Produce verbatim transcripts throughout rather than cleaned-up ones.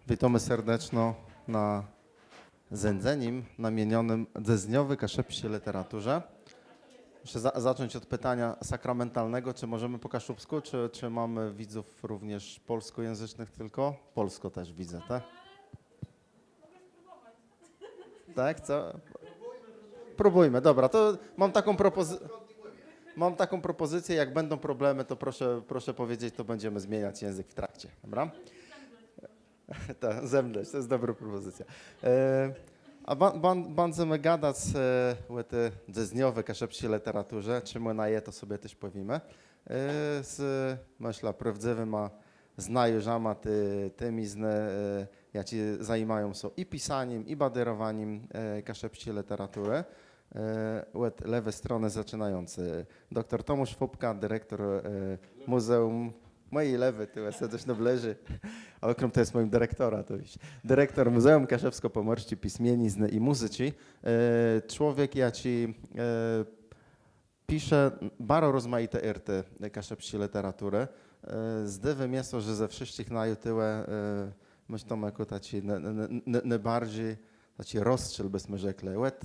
Witómë serdeczno na zéńdzenim namienionym dzysdniowi kaszëbsczi lëteraturze. Mùszã za zacząc òd pitaniô sakramentalnégò, czë mòżemë pò kaszëbskù, czë, czë mómë widzów również pòlskòjãzëcznëch tëlkò? Pòlskò téż widzã, tak? Tak, co? Próbùjmë, dobra, to móm taką propòzy... móm taką propòzycjã, jak bãdą problemë, to proszã, proszã pòwiedzec, to bãdzemë zmieniac jãzëk w trakce, dobra? To zemdlec, to je dobrô propòzycjô. E, a bã bã bãdzemë gadac ò ti dzysdniowi kaszëbsczi lëteraturze, czim òna je, to so téż pòwiémë. E, z, mëszlã, prôwdzëwima znajôrzama ti, ti miznë, e, jaczi zajimają sã i pisanim, i badérowanim kaszëbsczi lëteraturë. E, òd lewi stronë zaczinającë. Doktór Tomôsz Fópka, direktór, e, Mùzeùm. Mòji lewi, të sedzysz nôblëżi. Ale króm to je mòjim direktorã, to wiész. Direktór Mùzeùm Kaszëbskò-Pòmòrsczi Pismieniznë i Mùzyczi. E, człowiek, jaczi, e, pisze baro rozmajité ôrtë kaszëbsczi lëteraturë. E, zdôwô mie sã, że ze wszëtczich naju tuwò, e, môsz, Tomkù, taczi nô nô nô nôbarżi taczi rozstrzél, bësmë rzeklë, òd,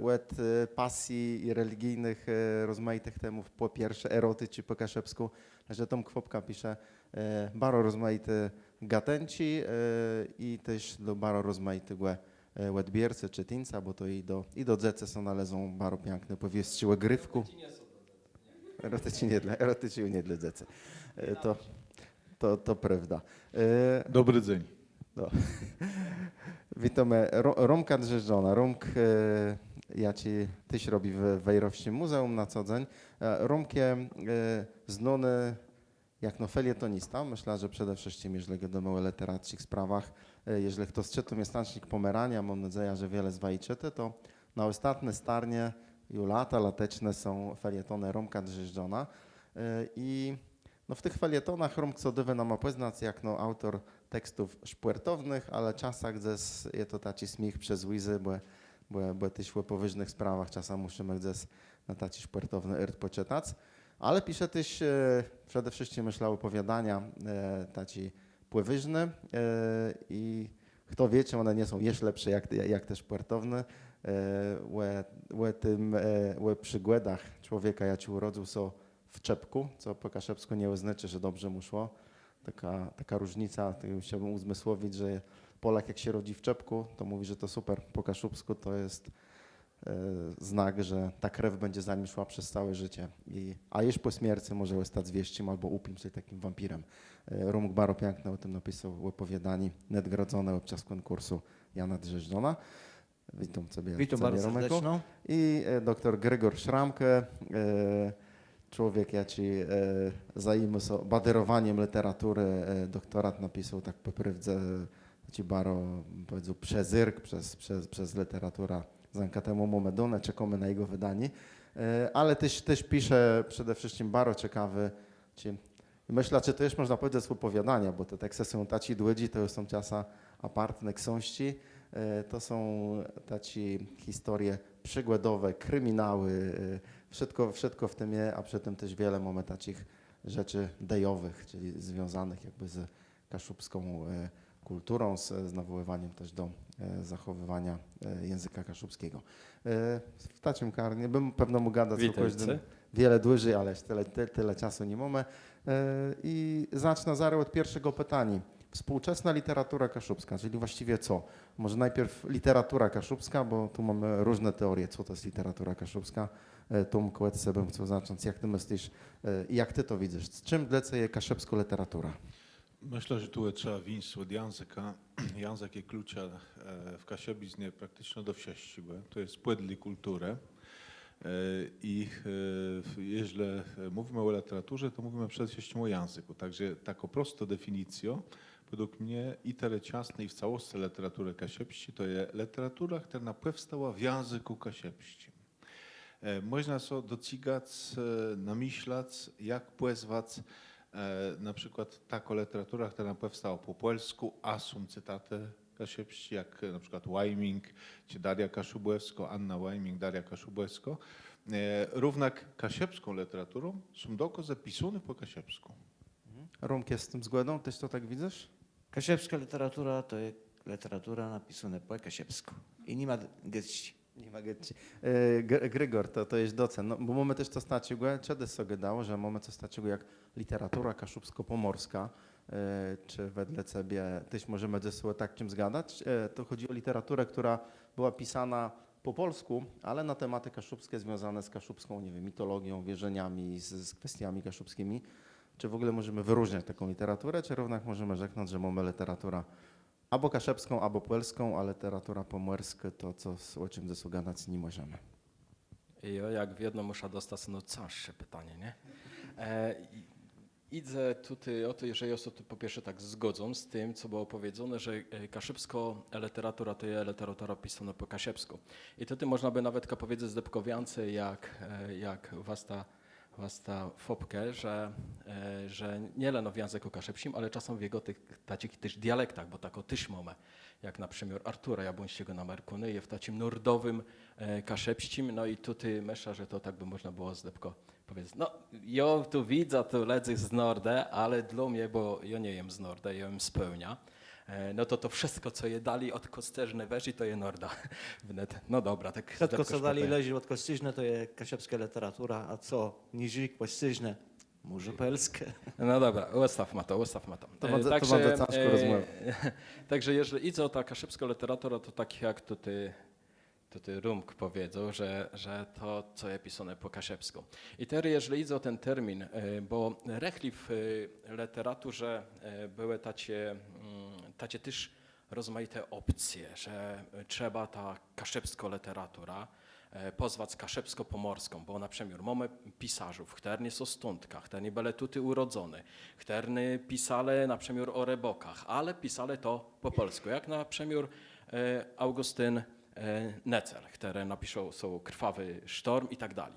òd pasji i religijnëch, e, rozmajitëch témów, pò pierszé eroticzi pò kaszëbskù, że Tomk Fópka pisze, e, baro rozmajité gatënczi, e, i téż dlô baro rozmajitégò, e, òdbiércë, czëtińca, bò to i do, i do dzecy sã nalézą baro piãkné pòwiôstczi ò Grifkù. Eroticzi nie dlô, eroticzi nie dlô dzecy. E, to, to, to prôwda. E, dobri dzéń. No. Witómë Ro Rómka Drzéżdżóna. Rómk, e, jaczi téż robi w wejrowsczim mùzeùm na co dzéń. E, Rómk je, e, znóny jakno felietonista. Mëszlã, że przede wszëtczim, jeżlë gôdómë ò lëteracczich sprawach, e, jeżlë chto czëtô miesãcznik Pòmeraniô, móm nôdzejã, że wiele z waji czëtô, to na òstatny starnie ju lata lateczné są felietonë Rómka Drzéżdżóna. E, i No, w tëch felietonach Rómk sã dôwô nama pòznac jakno aùtor tekstów szpòrtownëch, ale czasã dzes je to taczi smiéch przez łzë, bò, bò, bò téż ò pòwôżnëch sprawach czasã mùszimë dzes na taczi szpòrtowny ôrt pòczëtac. Ale pisze téż, e, przede wszëtczim, mëszlã, òpòwiôdania, e, taczé pòwôżné, e, i chto wié, czë òne nie są jesz lepszé jak, jak te szpòrtowné, e, ò, ò tim, e, ò przigòdach człowieka, jaczi ùrodzył sã w czepkù, co pò kaszëbskù nie òznôczô, że dobrze mù szło. Takô, takô różnica, to jô chcôłbëm ùzmësłowic, że Pòlôk, jak sã rodzy w czepkù, to mówi, że to super. Pò kaszëbskù to je, e, znak, że ta krew bãdze za nim szła przez całé żëcé. I, a jesz pò smiercë mòże òstac wieszczim abò ùpim, czëlë taczim wampirã. E, Rómk baro piãkné ò tim napisôł òpòwiôdanié, nôdgrodzoné òbczas kònkùrsu Jana Drzéżdżóna. Witóm cebie, witóm baro serdeczno. I, e, doktór Gregór Szramke, e, człowiek, jaczi, e, zajimô sã badérowanim lëteraturë, e, doktorat napisôł tak pò prôwdze, e, taczi baro, bëm pòwiedzôł, przezérk przez, przez, przez lëteraturã. Zãka temù mómë dóné, czekómë na jegò wëdanié. E, ale téż, téż pisze przede wszëtczim baro cekawé, czë I mëszlã, czë to jesz mòżna pòwiedzec, òpòwiôdania, bò te tekstë są taczé dłudżé, to ju są czasã apartné ksążczi. E, to są taczé historie przigòdowé, kriminałë, e, wszëtkò, wszëtkò w tim je, a przë tim téż wiele mómë taczich rzeczi dejowëch, czëlë związónëch jakbë z kaszëbską, e, kùlturą, z, z nawòływanim téż do, e, zachòwiwaniô, e, jãzëka kaszëbsczégò. E, w taczim karnie bëm pewno mógł gadac ò kòżdim wiele dłëżi, ale ju tëli, tëli, tëli czasu ni mómë. E, i zacznã zarô òd pierszégò pitaniô. Współczesna literatura kaszubska, czyli właściwie co? Może najpierw literatura kaszubska, bo tu mamy różne teorie, co to jest literatura kaszubska. E, Tomkù, òd ce bëm chcôł zacząc. Jak të mëslisz, e, jak të to widzysz? Czim dlô ce je kaszëbskô literatura? Mëszlã, że tu trzeba wińc òd jãzëka. Jãzëk je kluczã, e, w kaszëbiznie prakticzno do wszëtczégò. To je pòdlé kùlturë. E, i, e, jeżlë mówimë ò lëteraturze, to mówimë przede wszëtczim ò jãzëkù. Tak że takô prostô definicjô, wedle mie, i terôczasny, i w całoscë lëteraturë kaszëbsczi, to je lëteratura, chtërna pòwsta w jãzëkù kaszëbsczim. E, mòżna so docygac, e, namëszlac, jak pòzwac, e, na przikłôd taką lëteraturã, chtërna pòwsta pò pòlskù, a są cytatë kaszëbsczé, jak, e, na przikłôd Łajming, czë Daria Kaszubòwskô, Anna Łajming, Daria Kaszubòwskô. E, równak kaszëbską lëteraturą są dokôzë pisóné pò kaszëbskù. Mhm. Rómk, jes z tim zgòdą? Téż to tak widzysz? Kaszëbskô lëteratura to je lëteratura napisónô pò kaszëbskù. I ni ma gôdczi. Ni ma gôdczi. E, Gr- Grégór, to, to je docent. No, bò mómë téż to znaczégò, czedës sã gôdało, że mómë cos taczégò jak lëteratura kaszëbskò-pòmòrskô. E, czë wedle cebie téż mòżemë ze sobą tak czim zgadac? E, to chòdzy ò lëteraturã, chtërna bëła pisónô pò pòlskù, ale na tematë kaszëbsczé związóné z kaszëbską, nie wiém, mitologią, wierzeniami, z, z kwestiami kaszëbsczimi. Czë w ògóle mòżemë wëróżniac taką lëteraturã, czë równak mòżemë rzeknąc, że mómë lëteraturã abò kaszëbską, abò pòlską, a lëteratura pòmòrskô to cos, ò czim ze sobą gadac ni mòżemë? Jo, jak wiedno mùszã dostac, no, cãższé pitanié, nié? E, i- jidze tuwò ò to, że jô sã tu pò pierszé tak zgòdzã z tim, co bëło pòwiedzóné, że e, kaszëbskô lëteratura to je lëteratura pisónô pò kaszëbskù. I tuwò mòżna bë nawetka pòwiedzec zdebkò wiãcy jak, e, jak wasta, wasta Fopke, że, e, że nié leno w jãzëkù kaszëbsczim, ale czasã w jegò tëch taczich téż dialektach, bò takô téż mómë, jak na przëmiôr Artura Jabłońsczégò na Merkùnie, je w taczim nordowim e, kaszëbsczim. No i tuwò mëszlã, że to tak bë mòżna bëło zdebkò pòwiedzec. No, jô tu widzã tu lëdzy z nordë, ale dlô mie, bò jô nie jem z nordë, jô jem z pôłnia. E, no to to wszëtkò, co je dali òd Kòscérznë wëżi, to je norda. Wnet. No dobra, tak. Wszëtkò, co dali leżi òd Kòscérznë, to je kaszëbskô lëteratura, a co niżi Kòscérznë, mòże pòlskô. No dobra, òstawmë to, òstawmë to. To bãdze, to bãdze cãżkô rozmòwa. Także jeżlë jidze ò tã kaszëbską lëteraturã, to tak jak tuwò tuwò Rómk pòwiedzôł, że, że to, co je pisóné pò kaszëbskù. I terô, jeżlë jidze ò ten termin, e, bò rëchli w e, lëteraturze e, bëłë taczé, mm, taczé téż rozmajité òpcje, że trzeba tã kaszëbską lëteraturã e, pòzwac kaszëbskò-pòmòrską, bò na przëmiôr mómë pisarzów, chtërny są stądka, chtërny bëlë tuwò ùrodzony, chtërny pisalë na przëmiôr ò rëbôkach, ale pisalë to pò pòlskù, jak na przëmiôr e, Augustin e, Necel, chtëren napisôł so Krwawy sztorm i tak dali.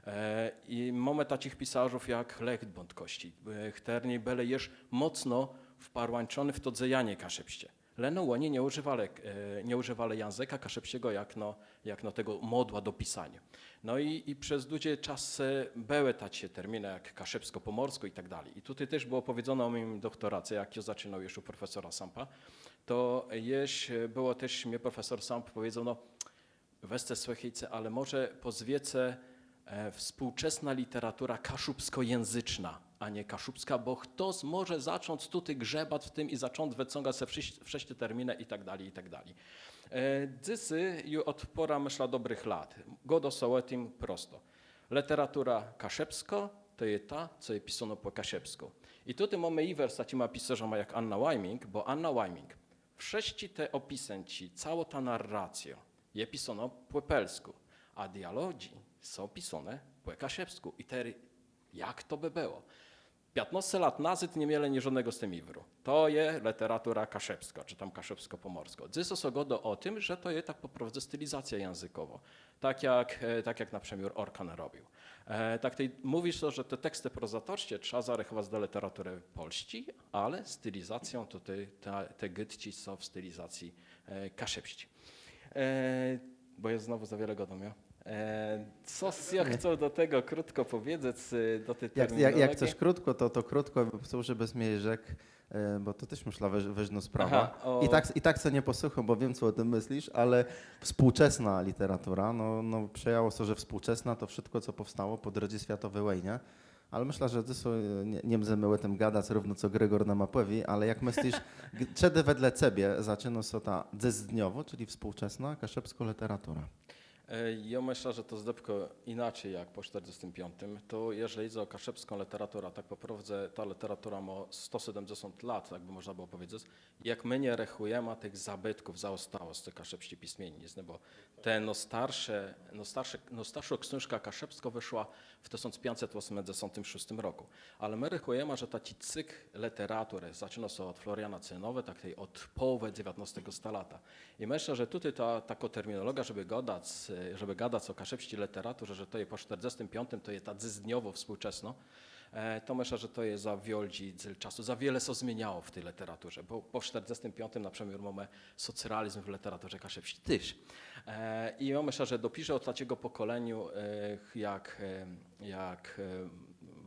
E, i mómë taczich pisarzów jak Lech Bądkòwsczi, e, chtërny bëlë jesz mòcno wparłãczony w to dzejanié kaszëbsczé. Leno òni nie ùżiwelë, e, nie ùżiwelë jãzëka kaszëbsczégò jak no, jak no tegò mòdła do pisaniô. No i, i przez dłudżi czas e, bëłë taczé terminë jak kaszëbskò-pòmòrskô i tak dali. I tuwò téż bëło pòwiedzóné ò mòjim doktorace, jak jô zaczinôł jesz ù profesora Sampa, to jesz e, bëło téż, mie profesor Samp pòwiedzôł, no, wezce, słëchôjce, ale mòże pòzwiece e, współczesna literatura kaszubskojęzyczna, a nie kaszubska, bò chtos mòże zacząc tuwò grzebac w tim i zacząc wëcągac so wszës-, wszëtczé terminë i tak dali, i tak dali. E, dzysô ju òd pôrã, mëszlã, dobrëch lat gôdô sã ò tim prosto. Lëteratura kaszëbskô to je ta, co je pisónô pò kaszëbskù. I tuwò mómë jiwer z taczima pisarzama jak Anna Wajming, bò Anna Wajming, wszëtczé te òpisënczi, całô ta narracjô je pisónô pò pòlskù, a dialodżi są pisóné pò kaszëbskù. I terô, jak to bë bëło? Piãtnôsce lat nazôd nie mielë niżódnégò z tim jiwru. To je lëteratura kaszëbskô, czë tam kaszëbskò-pòmòrskô. Dzysô sã gôdô ò tim, że to je tak pò prôwdze stilizacjô jãzëkòwô. Tak jak, e, tak jak na przëmiôr Orkan robił. E, tak tej mówi sã, że te tekstë prozatorsczé trzeba zarechòwac do lëteraturë pòlsczi, ale stilizacją to te, te, te gôdczi są w stilizacji e, kaszëbsczi. E, bò jô znowù za wiele gôdóm, jo? E, co jô chcôł do tegò krótkò pòwiedzec, e, do ti terminologie. Jak, jak, jak chcesz krótkò, to, to krótkò, bò chcã, żebës mie rzekł, e, bò to téż, mëszlã, wôż-, wôżnô sprawa. Aha, ò. I tak, i tak sã nie pòsłëchóm, bò wiém, co ò tim mëslisz, ale współczesna lëteratura, no, no, przëjãło sã, że współczesna to wszëtkò, co pòwstało pò drëdżi swiatowi wòjnie. Ale mëszlã, że dzysô, e, nie, nie mdzemë ò tim gadac, równo co Grégór nama pòwié, ale jak mëslisz, g-, czedë wedle cebie zaczinô sã ta dzysdniowô, czëlë współczesnô kaszëbskô lëteratura? E, jô mëszlã, że to zdebkò jinaczi jak pò sztërdzestim piątim. To jeżlë jidze ò kaszëbską lëteraturã, tak pò prôwdze ta lëteratura mô sto sétmëdzesąt lat, tak bë mòżna bëło pòwiedzec. Jak më nie rechùjemë tëch zabëtków, zaòstałoscë kaszëbsczi pismieniznë, bò te nôstarszé, nôstarszé, nôstarszô ksążka kaszëbskô wëszła w tësąc piãcset òsmëdzesątim szóstim rokù. Ale më rechùjemë, że taczi cykl lëteraturë zaczinô sã òd Floriana Cenôwë, tak tej òd pòłowë dzewiãtnôstégò stalata. I mëszlã, że tuwò ta, takô terminologiô, żebë gadac, e, żebë gadac ò kaszëbsczi lëteraturze, że to je pò sztërdzestim piątim, to je ta dzysdniowô, współczesnô, e, to mëszlã, że to je za wiôldżi dzél czasu. Za wiele sã zmieniało w ti lëteraturze, bò pò sztërdzestim piątim na przëmiôr mómë socrealizm w lëteraturze kaszëbsczi téż. E, i jô mëszlã, że dopiérze òd taczégò pòkòleniô, e, jak, e, jak, e,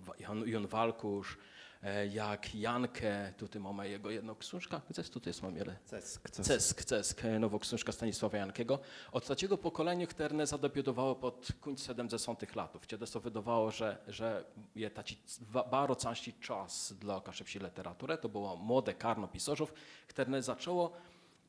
Wa-, Jan, Jan Walkùsz, e, jak Janke, tutaj mómë jegò jedną ksążkã, gdzes tutaj mómë, ale Cesk, Cesk. Cesk, Cesk, e, nowô ksążka Stanisława Jankégò. Òd taczégò pòkòleniô, chtërne zadebiutowało pòd kùńc sétmëdzesątëch latów, czedë sã wëdôwało, że, że je taczi wa-, baro cãżczi czas dlô kaszëbsczi lëteraturë. To bëło młodé karno pisarzów, chtërne zaczãło,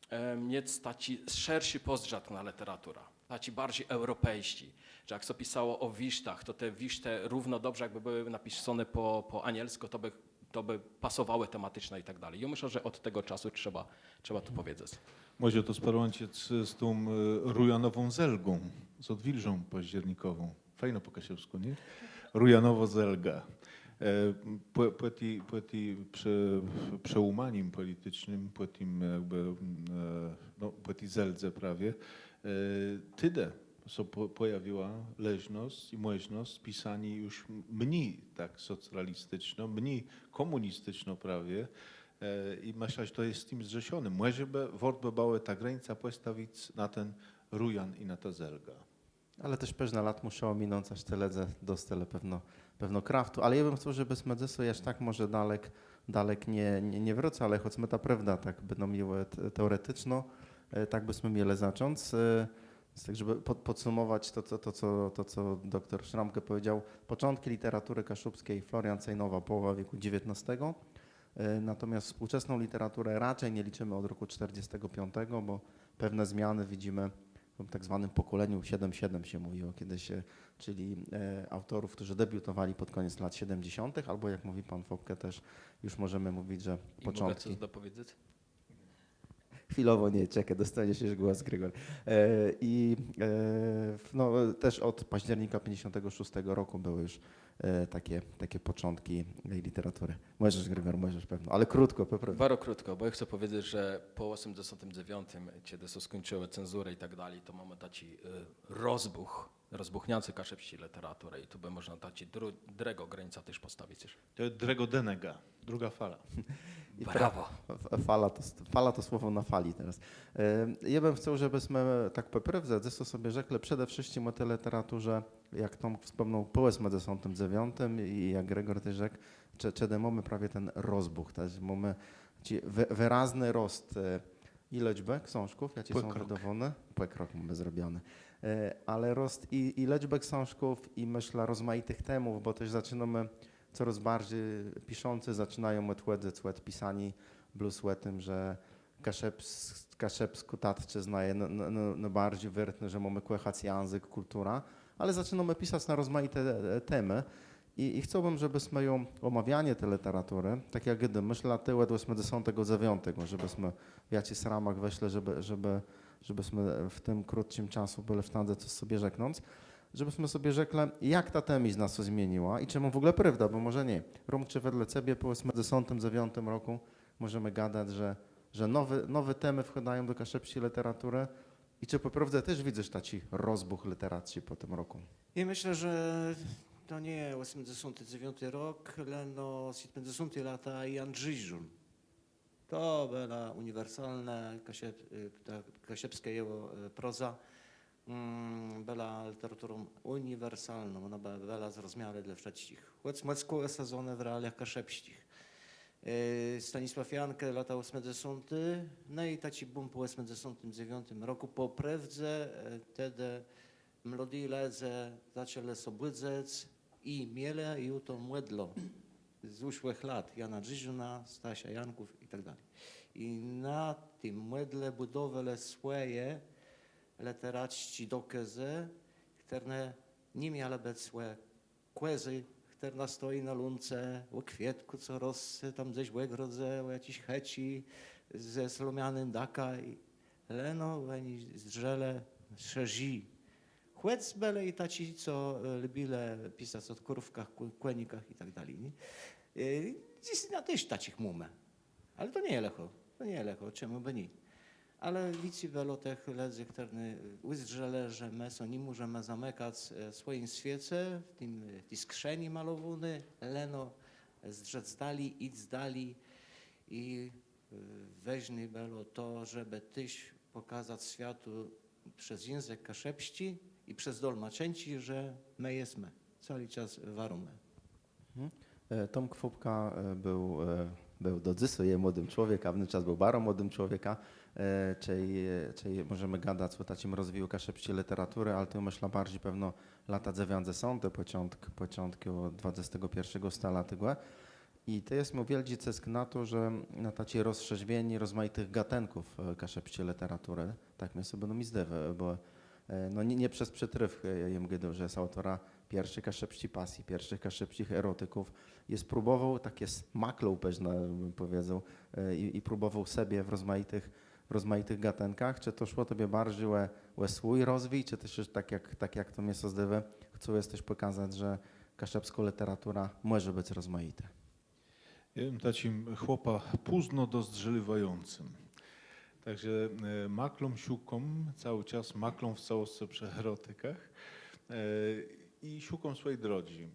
e, miec taczi szerszi pòzdrzatk na lëteraturã. Taczi barżi eùropejsczi, że jak sã pisało ò wiérztach, to te wiérztë równo dobrze, jakbë bëłë napisóné pò, pò anielskù, to bë, to bë pasowałë tematiczno i tak dali. Jô mëszlã, że òd tegò czasu trzeba, trzeba to pòwiedzec. Mòże to sparłãczëc z, z tą, e, rujanową zelgą, z òdwilżą październikową. Fejno pò kaszëbskù, nié? Rujanowô zelga. E, pò, pò ti, pò ti prze-, przełómanim pòliticznym, pò tim jakbë, e, no, pò ti zeldze prawie, e, tedë sã pò-, pòjawiła leżnosc i mòżnosc pisaniô ju m-, mni tak socrealisticzno, mni kòmùnisticzno prawie. E, i mëszlã, że to je z tim zrzeszoné. Mòże bë wôrt bë bëło tã grańcã pòstawic na ten rujan i na tã zelgã. Ale téż përznã lat mùszało minąc, jaż ti lëdze dostelë pewno, pewno kraftu. Ale jô bëm chcôł, żebësmë dzysô jaż tak mòże dalek, dalek nie, nie, nie wrôcelë, chòc më tã prôwdã tak bãdzemë miłi te-, teoreticzno, e, tak bësmë mielë zacząc. E, więc tak, żebë pò-, pòdsëmòwac to, co, to, co, to, co doktor Szramke pòwiedzôł, pòczątczi lëteraturë kaszëbsczi, Florian Cejnowa, pòłowa wiekù dzewiãtnôstégò. E, natomiast współczesną literaturę raczej nie liczymy od roku czterdziestego piątego, bo pewne zmiany widzimy w tym tak zwanym pokoleniu siedem siedem się mówiło kiedyś, e, czyli, e, autorów, którzy debiutowali pod koniec lat siedemdziesiątych, albo jak mówi pan Fopke też, już możemy mówić, że I mogę początki. Coś dopowiedzieć? Chwilowo nie, czekaj, dostaniesz już głos, Grégór. E, i, e, w-, no, też od października pięćdziesiątego szóstego roku były już, e, takie, takie początki jej literatury. Możesz, Grégór, możesz pewno, ale krótko, po prostu. Baro krótkò, bò jô chcã pòwiedzec, że pò òsmëdzesątim dzewiątim, czedë sã skùńczëłë cenzurë i tak dali, to mómë taczi, e, rozbùch, rozbùchniãcé kaszëbsczi lëteraturë i tu bë mòżna taczé dru-, drëgą grańcã téż pòstawic. To je drëgô denega, drëgô fala. I Brawo. pra-, f-, fala to s-, fala to słowo na fali teraz. E, jô bëm chcôł, żebësmë tak pò prôwdze dzysô so rzeklë przede wszëtczim ò ti lëteraturze, jak Tomk wspòmniôł, pò òsmëdzesątim dzewiątim i jak Grégór téż rzekł, cze-, czedë mómë prawie ten rozbùch, tak? Mómë taczi wë-, wërazny rost, e, i lëczbë ksążków, jaczé są wëdôwóné. Pòkrok mómë zrobiony. E, ale rost i, i lëczbë ksążków, i, mëszlã, rozmajitëch témów, bò téż zaczinómë corôz barżi, piszący zaczinają òdchòdzëc òd pisaniô blós ò tim, że kaszëbs-, kaszëbskô tatczëzna je n-, n-, n-, nôbarżi wôrtnô, że mómë kòchac jãzëk, kùlturã, ale zaczinómë pisac na rozmajité, e, témë. I, i chcôłbëm, żebësmë ju òmôwianié ti lëteraturë, tak jak gôdóm, mëszlã, tej òd òsmëdzesątégò dzewiątégò, żebësmë w jaczichs ramach wëszlë, żebë, żebë, żebësmë w tim krótczim czasu bëlë w sztãdze cos so rzeknąc, żebësmë so rzeklë, jak ta témizna sã zmieniła i czë mô w ògóle prôwdã, bò mòże nié. Rómk, czë wedle cebie pò òsmëdzesątim dzewiątim rokù mòżemë gadac, że, że nowé, nowé témë wchôdają do kaszëbsczi lëteraturë, i czë pò prôwdze téż widzysz taczi rozbùch lëteracczi pò tim rokù? I mëszlã, że to nie je òsmëdzesąti dzewiąti rok, leno sétmëdzesąté lata i Jan Drziżdżón. To bëła ùniwersalnô kaszëb-, e, ta kaszëbskô jegò, e, proza, mm, bëła lëteraturą ùniwersalną, òna bë-, bëła zrozmiałô dlô wszëtczich. Chòc mòckò òsadzonô w realiach kaszëbsczich. E, Stanisław Janke, lata òsmëdzesąté, no i taczi bùm pò òsmëdzesątim dzewiątim rokù, pò prôwdze, e, tedë młodi lëdze zaczãlë sã bùdzëc i mielë ju to mòdło z ùszłëch lat, Jana Drziżdżóna, Stasia Janków i tak dali. I na tim mòdle bùdowelë swòje lëteracczé dokôzë, chtërne ni miałë bëc ò kòzë, chtërna stoji na łące, ò kwiôtkù, co rosce tam gdzes w ògrodze, ò jaczis chëczi ze słomianym dakã. I leno òni zdrzelë szerzi. Chòc bëlë i taczi, co, e, lubilë pisac ò kùrówkach, kù-, kònikach i tak dali, nié? E, dzysô téż taczich mómë. Ale to nie je lëchò, to nie je lëchò, czemù bë nié? Ale wicy bëło tëch lëdzy, chtërny ùzdrzelë, że më sã ni mòżemë zamëkac, e, w swòjim swiece, w tim, e, ti skrzëni malowóny, leno zdrzec dali, jic dali. I, e, wôżné bëło to, żebë téż pòkazac swiatu przez jãzëk kaszëbsczi i przez dolmaczënczi, że më jesmë, całi czas warómë. Mhm. E, Tomk Fópka, e, béł, e, béł, do dzysô je młodim człowiekã, a w nen czas béł baro młodim człowiekã. E, czej, e, czej mòżemë gadac ò taczim rozwiju kaszëbsczi lëteraturë, ale to, mëszlã, barżi pewno lata dzewiãcdzesąté, pòczątk, pòczątk dwadzestégò pierszégò stalatégò. I to je, móm wiôldżi cësk na to, że na taczé rozszerzenié rozmajitëch gatënków, e, kaszëbsczi lëteraturë, tak mie sã, no, mie zdôwô, bò, e, no, nié, nié bez przëtrôfk, e, jem gôdôł, że jes aùtorã pierszi kaszëbsczi pasji, pierszich kaszëbsczich erotików. Jes próbòwôł, tak jes maklôł, pewno bëm pòwiedzôł, e, i, i próbòwôł sebie w rozmajitëch, w rozmajitëch gatënkach. Czë to szło tobie barżi ò, ò swój rozwij, czë téż tak jak, tak jak to mie sã zdôwô, chcôł jes téż pòkazac, że kaszëbskô lëteratura mòże bëc rozmajitô? Jem taczim chłopã pózno dozdrzeliwającym. Tak że, e, maklóm, szukóm, całi czas maklóm w całoscë przë erotikach. E, i szukóm swòji drodżi. E,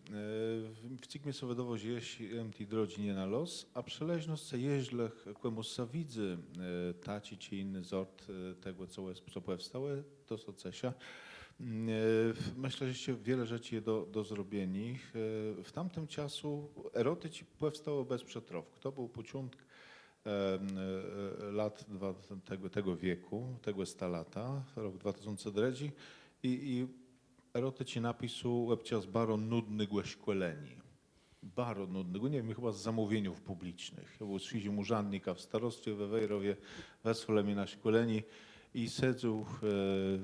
w-, wcyg mie sã wëdôwało, że jesz jem ti drodżi nie nalôzł, a przë leżnoscë, jeżlë ch-, kòmùs sã widzy, e, taczi czë jiny zort, e, tegò, co jes-, co pòwstało, to sã ceszã. Mm, e, w-, mëszlã, że jesz wiele rzeczi je do, do zrobieniô. E, w tamtim czasu eroticzi pòwstałë bez przëtrôfk. To béł pòczątk, e, e, lat dwa, tegò, tegò wiekù, tegò stalata, rok dwa tësące drëdżi. I, i eroticzi napisôł òb czas baro nudnégò szkòleniô. Baro nudnégò, nie wiém, chëba z zamówieniów pùblicznëch. Jô béł swiéżim ùrzãdnikã w starostwie we Wejrowie, wësłelë mie na szkòlenié i sedzôł, e,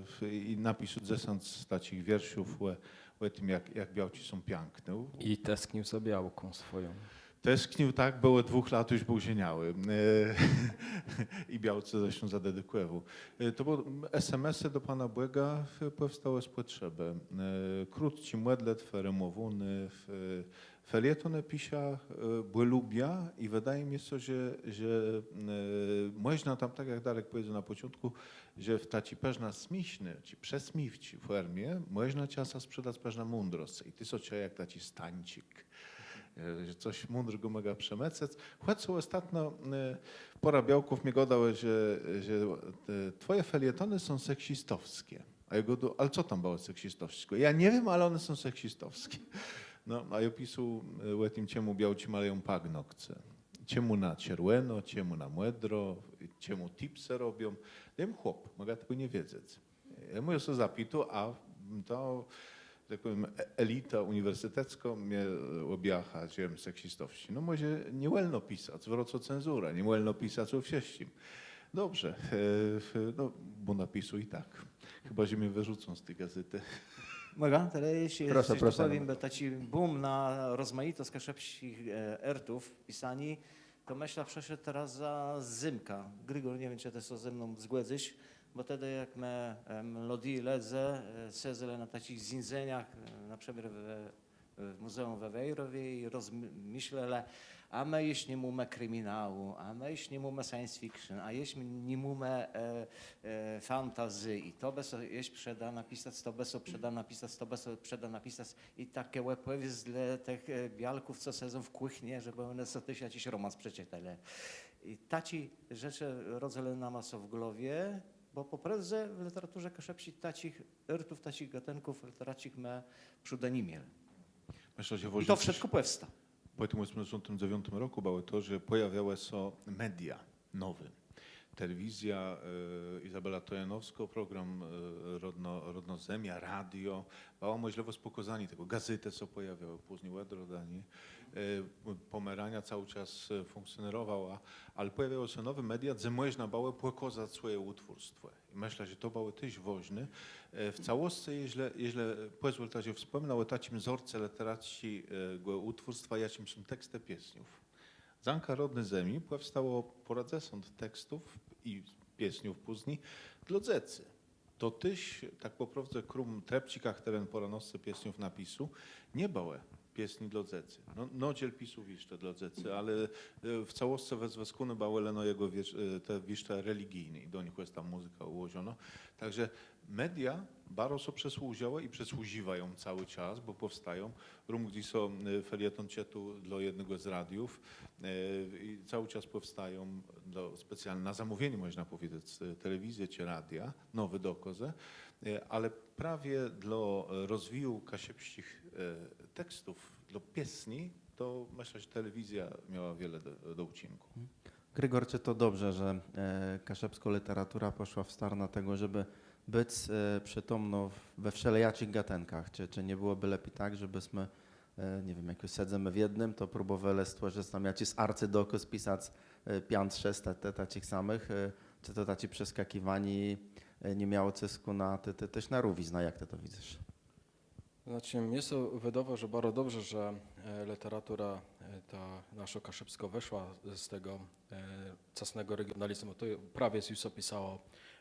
w-, i napisôł dzesãc taczich wiérszów ò, ò tim, jak, jak białczi są piãkné. I tesknił za białką swoją. Tesknił, tak, bò òd dwùch lat ju béł żeniałi. E, i białce zresztą zadedikòwôł. E, to bëłë S M S-ë do Pana Bòga, e, pòwstałë z pòtrzebë. E, krótczi mòdlëtwë, rimòwóné, w-, Felietony piszã, e, bò lubiã i wëdôwô mie sã, że, że, e, mòżna tam, tak jak Darek pòwiedzôł na pòczątkù, że w taczi përznã smiészny, czë przesmiéwczi fòrmie, mòżna czasã sprzedac përznã mądrosc. I të sã czëjesz jak taczi stańczik, e, że cos mądrégò mògã przemëcëc. Chòc òstatno, e, pôrã białków mie gôdało, że, że, e, twòje felietony są seksistowsczé. A jô gôdôł, ale co tam bëło seksistowsczégò? Jô nie wiém, ale òne są seksistowsczé. No, a jô pisôł, e, ò tim, czemù białczi malëją paznokce. Czemù na czerwòno, czemù na mòdro, czemù tipsë robią. Jem chłop, mògã tegò nie wiedzec. Jô mù sã zapitôł, a to, że tak pòwiém, e-, elita ùniwersyteckô mie, e, òbjacha, że jem seksistowsczi. No mòże nie wòlno pisac, wrócô cenzura, nie wòlno pisac ò wszëtczim. Dobrze, e, f-, no, bãdã pisôł i tak. Chëba że mie wërzucą z ti gazétë. Mògã? Terô jesz, proszã, jesz proszã, pòwiém, no. Bò taczi boom na rozmajitosc kaszëbsczich, e, ertów, pisaniô, to mëszlã przëszedł terô za Zymka. Grégòr, nie wiém, czë të sã ze mną zgòdzysz, bò tedë jak më, e, młodi lëdze, e, sedzelë na taczich zéńdzeniach, e, na przëmiôr w w Mùzeùm we Wejrowie i rozmëszlelë, a më jesz ni mómë kriminału, a më jesz ni mómë science fiction, a jesz ni mómë, e, e, fantasy i to bë sã jesz przëda napisac, to bë sã przëda napisac, to bë sã przëda napisac i takô òpòwiesc dlô tëch, e, białków, co sedzą w kùchni, żebë òne so téż jaczis romans przeczëtelë. I taczé rzeczë rodzëłë nama sã w głowie, bò pò prôwdze w lëteraturze kaszëbsczi taczich ôrtów, taczich gatënków lëteracczich më przódë ni mielë. Mëszlã, że wôżné. I to wszëtkò pòwsta. Pò tim òsmëdzesątim dzewiątim rokù bëło to, że pòjawiłë sã media nowé. Telewizjô, e, Izabela Trojanowskô, program, e, Rodnô, Rodnô Zemia, radio. Bëła mòżlëwòsc pòkôzaniô tegò. Gazétë sã pòjawiłë, pózni Òdroda, nié? E, Pòmeraniô całi czas, e, fùnkcjonowała, ale pòjawiłë sã nowé media, dze mòżna bëło pòkôzac swòje ùtwórstwò. I mëszlã, że to bëło téż wôżné. E, w całoscë, jeżlë, jeżlë pòzwòlta, że wspòmnã ò taczim zorce lëteracczégò ùtwórstwa, jaczim są tekstë piesniów. Dzãka Rodny Zemi pòwstało pôrãdzesąt tekstów i piesniów pózni dlô dzecy. To téż, tak pò prôwdze, króm Trepczika, chtëren pôrãnôsce piesniów napisôł, nie bëłë piesnie dlô dzecy. No, no, wiele piesniów jesz dlô dzecy, ale, e, w całoscë wëz-, wëzwëskóné bëłë leno jegò wiér-, e, te wiérztë religijné i do nich je tam mùzyka ùłożonô. Tak że media baro sã przësłużëłë i przësłużiwają całi czas, bò pòwstôwają. Róm, gdze sã, e, felieton czëtôł dlô jednégò z radiów, e, i całi czas pòwstôwają dlô, specjalno na zamówienié, mòżna pòwiedzec, e, telewizje czë radia, nowé dokôzë. E, ale prawie dlô, e, rozwiju kaszëbsczich, e, tekstów, dlô piesni, to mëszlã, że telewizjô miała wiele do, do ùczinkù. Grégòr, czë to dobrze, że, e, kaszëbskô lëteratura pòszła w starnã tegò, żebë bëc, e, przëtomną w-, we wszelejaczich gatënkach? Czë, czë nie bëłobë lepi tak, żebësmë e, nie wiém, jak ju sedzymë w jednym, to próbòwelë stwòrzëc tam jaczis arcydokôz, pisac, e, piãc, szesc te, te, taczich samëch, e, czë to taczé przeskakiwanié, e, ni miało cëskù na te, te, téż na rówiznã, jak të to widzysz? Znaczi, mie sã wëdôwô, że baro dobrze, że, e, lëteratura, e, ta naszô kaszëbskô wëszła z tegò, e, czasnégò regionalizmù. To prawie ju sã pisało,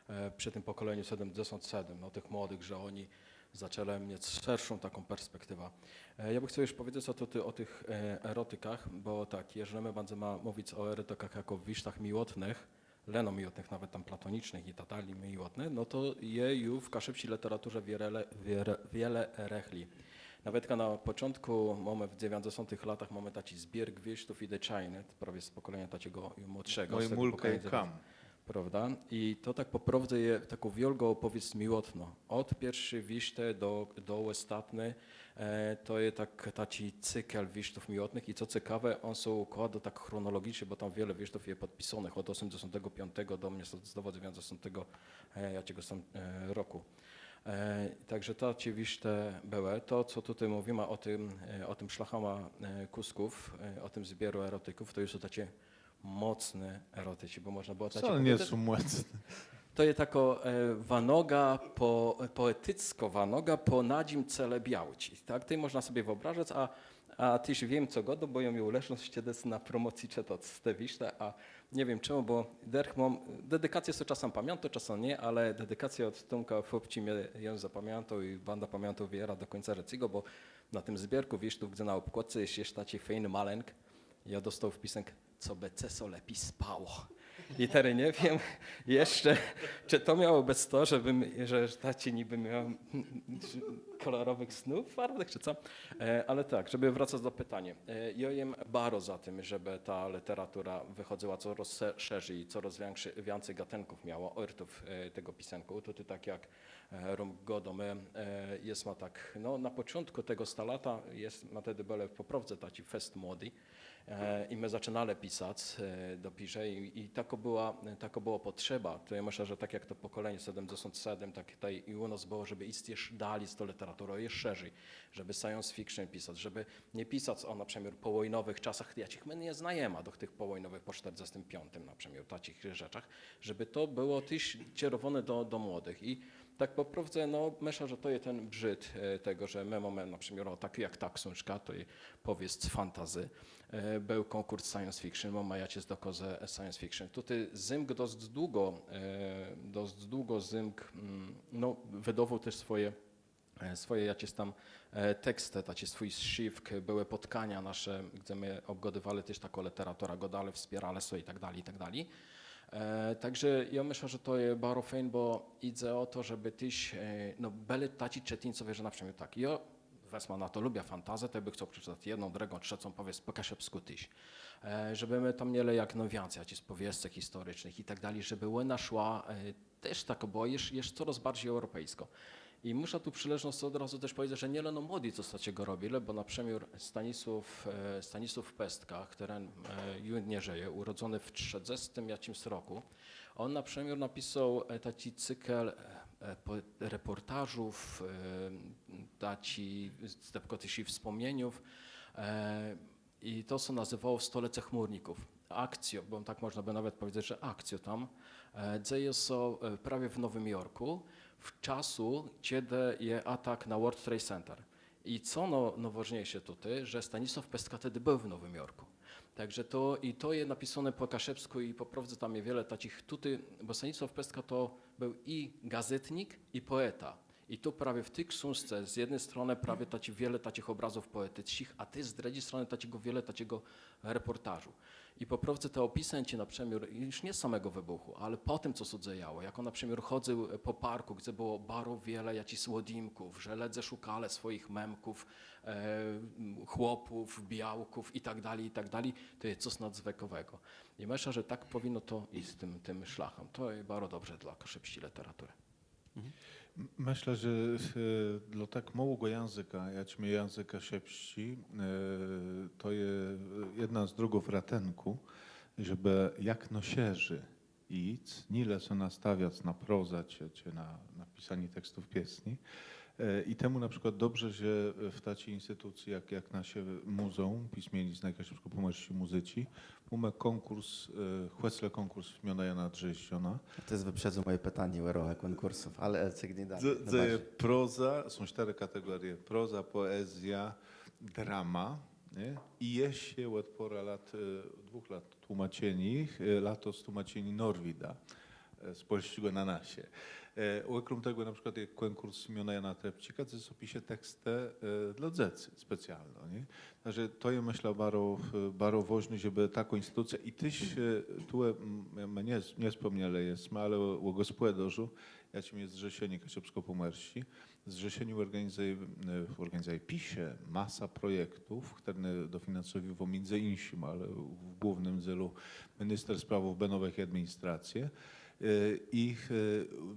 e, przë tim pòkòlenim sétmëdzesąt sétmë, no, tëch młodëch, że òni zaczãlë miec szerszą taką perspektiwã. E, jô bëm chcôł jesz pòwiedzec ò, tu, tu, ò tëch, e, erotëkach, bò tak, jeżlë më bãdzemë mówic ò erotëkach jakò wiérztach miłotnëch, leno miłotnëch, nawet tam platonicznëch i tak dali, miłotné, no to je ju w kaszëbsczi lëteraturze wiele, wiele, wiele rëchli. Nawetka na pòczątkù, mómë w dzewiãcdzesątëch latach, mómë taczi zbiérk wiérztów Idë Czajny, to prawie z pòkòleniô taczégò ju młodszégò, Mòje z tegò mùlka i pòkòleniô kam. Prôwda? I to tak pò prôwdze je takô wiôlgô òpòwiesc miłotnô. Òd pierszi wiérztë do, do òstatny, e, to je tak, taczi cykel wiérztów miłotnëch i co cekawé, òn sã ùkłôdô tak chronologiczno, bò tam wiele wiérztów je pòdpisónëch òd òsmëdzesątégò piątégò do, mie sã zdôwô, dzewiãcdzesątégò, e, jaczégòs tam, e, rokù. E, tak że taczé wiérztë bëłë. To, co tutaj mówimy ò tim, e, ò tim Szlachama, e, Kùsków, e, ò tim zbiorze erotików, to ju są taczé mòcné eroticzi, bò mòżna bëło taczé... Wcale nie są mòcné. To je takô, e, wanoga pò, pòetickô wanoga pò nadzim cele białczi. Tak? Tej mòżna sobie wëòbrażëc, a, a téż wiém, co gôdóm, bò jô miôł leżnosc czedës na promòcji czëtac te wiérztë, a nie wiém czemù, bò dërch móm, dedikacje so czasã pamiãtóm, czasã nié, ale dedikacjô òd Tómka Fópczi mie, jô zapamiãtôł i bãdã pamiãtôł wierã do kùńca żëcégò, bò na tim zbiérkù wiérztów, gdze na òbkłôdce je, je taczi fejny malënk, jô dostôł wpisënk: „Co bë ce sã lepi spało”. I terô nie wiém jeszcze, czë to miało bëc to, żebë, że taczi nibë miôł kòlorowëch snów farwnëch, czë co? E, ale tak, żebë wracac do pitaniô. E, jô jem baro za tim, żebë ta lëteratura wëchòdzëła corôz se-, szerzi, corôz wiãkszi, wiãcy gatënków miała, ôrtów, e, tegò pisënkù. Tutaj tak jak, e, Rómk gôdô, më, e, jesma tak, no, na pòczątkù tegò stalata, jesma tedë bëlë pò prôwdze taczi fest młodi. E, i më zaczënelë pisac, e, dopiérze i, i takô bëła, takô bëła pòtrzeba. To jô mëszlã, że tak jak to pòkòlenié sétmëdzesąt sétmë, tak tutaj i ù nas bëło, żebë jic jesz dali z tą lëteraturą, jesz szerzi, żebë science fiction pisac, żebë nie pisac ò na przëmiôr pòwòjnowëch czasach, jaczich më nie znajemë, do tëch pòwòjnowëch pò sztërdzestim piątim na przëmiôr, taczich rzeczach, żebë to bëło téż czerowóné do, do młodëch. I tak pò prôwdze, no, mëszlã, że to je ten brzôd, e, tegò, że më mómë na przëmiôr, ò, tak jak ta ksążka, to je pòwiesc fantasy. E, béł kònkùrs science fiction, mómë jaczés dokôzë science fiction. Tutaj zymk dosc długò, e, dosc długò zymk, mm, no, wëdôwôł téż swòje, e, swòje jaczés tam, e, tekstë, taczi swój strzéwk, bëłë pòtkania nasze, gdze më òbgôdiwelë téż taką lëteraturã, gôdelë, wspiérelë sã i tak dali, i tak dali. E, tak że jô mëszlã, że to je baro fejn, bò jidze ò to, żebë téż, e, no, bëlë taczi czëtińcowie, że na przëmiôr tak, jô wezmã na to, lubiã fantasy, to jô bë chcôł przeczëtac jedną, drëgą, trzecą pòwiesc pò kaszëbskù téż. E, żebë më tam mielë jak nôwiãcy jaczis pòwiescë historicznëch i tak dali, żebë òna szła, e, téż takô bëła jesz, jesz corôz barżi eùropejskô. I mùszã tu przë leżnoscë òd razu téż pòwiedzec, że nié leno młodi cos taczégò robilë, bò na przëmiôr Stanisłôw, e, Stanisłôw Pestka, chtëren, e, ju nie żëje, ùrodzony w trzëdzestim jaczims rokù, òn na przëmiôr napisôł, e, taczi cykel, e, e, pò-, repòrtażów, e, taczi, zdebkò téż i wspòmnieniów, e, i to sã nazywało „Stolece chmùrników”. Akcjô, bò tak mòżna bë nawet pòwiedzec, że akcjô tam, e, dzeje sã, e, prawie w Nowim Jorkù, w czasu, czedë je atak na World Trade Center. I co no-, nôwôżniészé tutaj, że Stanisłôw Pestka tedë béł w Nowim Jorkù. Tak że to, i to je napisóné pò kaszëbskù i pò prôwdze tam je wiele taczich tutaj, bò Stanisłôw Pestka to béł i gazétnik, i pòeta. I to prawie w ti ksążce z jedny stronë prawie taczi wiele taczich òbrazów pòeticczich, a téż z drëdżi stronë taczégò wiele taczégò repòrtażu. I pò prôwdze te òpisënczi, na przëmiôr, ju nié samégò wëbùchù, ale pò tim, co sã dzejało, jak òn na przëmiôr chòdzył, e, pò parkù, gdze bëło baro wiele jaczichs òdjimków, że lëdze szukelë swòjich mëmków, e, chłopów, białków i tak dali, i tak dali, to je cos nadzwëkòwégò. I mëszlã, że tak pòwinno to jic tim, tim szlachã. To je baro dobrze dlô kaszëbsczi lëteraturë. Mhm. Mëszlã, że dlô tak môłégò jãzëka, jaczim je jãzëk kaszëbsczi, to je jedna z drogów ratënkù, żebë jak nôszerzi jic, nié le sã nastawiac na prozã czë na pisanié tekstów piesni. I temù na przikłôd dobrze, że w taczi institucji jak nasze Mùzeùm Pismieniznë Kaszëbskò-Pòmòrsczi Mùzyczi mómë kònkùrs, chòcle kònkùrs miona Jana Drzéżdżóna. To wëprzédzało mòje pitanié ò rolã kònkùrsów, ale cygni dali. Proza, są sztërë kategórie: proza, pòezjô, drama, nié? I jesz òd pôrã lat, dwùch lat tłómaczenié, latos tłómaczenié Norwida z pòlsczégò na nasze. Òkróm tegò na przikłôd je kònkùrs miona Jana Trepczika, dze sã pisze tekstë dlô dzecy specjalno, nié? Tak że to je, mëszlã, baro wôżné, żebë takô institucjô i téż tu më nie wspòmnielë jesmë, ale ò gòspòdôrzu, jaczim je Zrzeszenié Kaszëbskò-Pòmòrsczé. Zrzeszenié òrganizëje, pisze masã projektów, chtërne dofinansowiwô midzë jinszim, ale w głównym dzélu minister sprawów bënowëch i administracje. I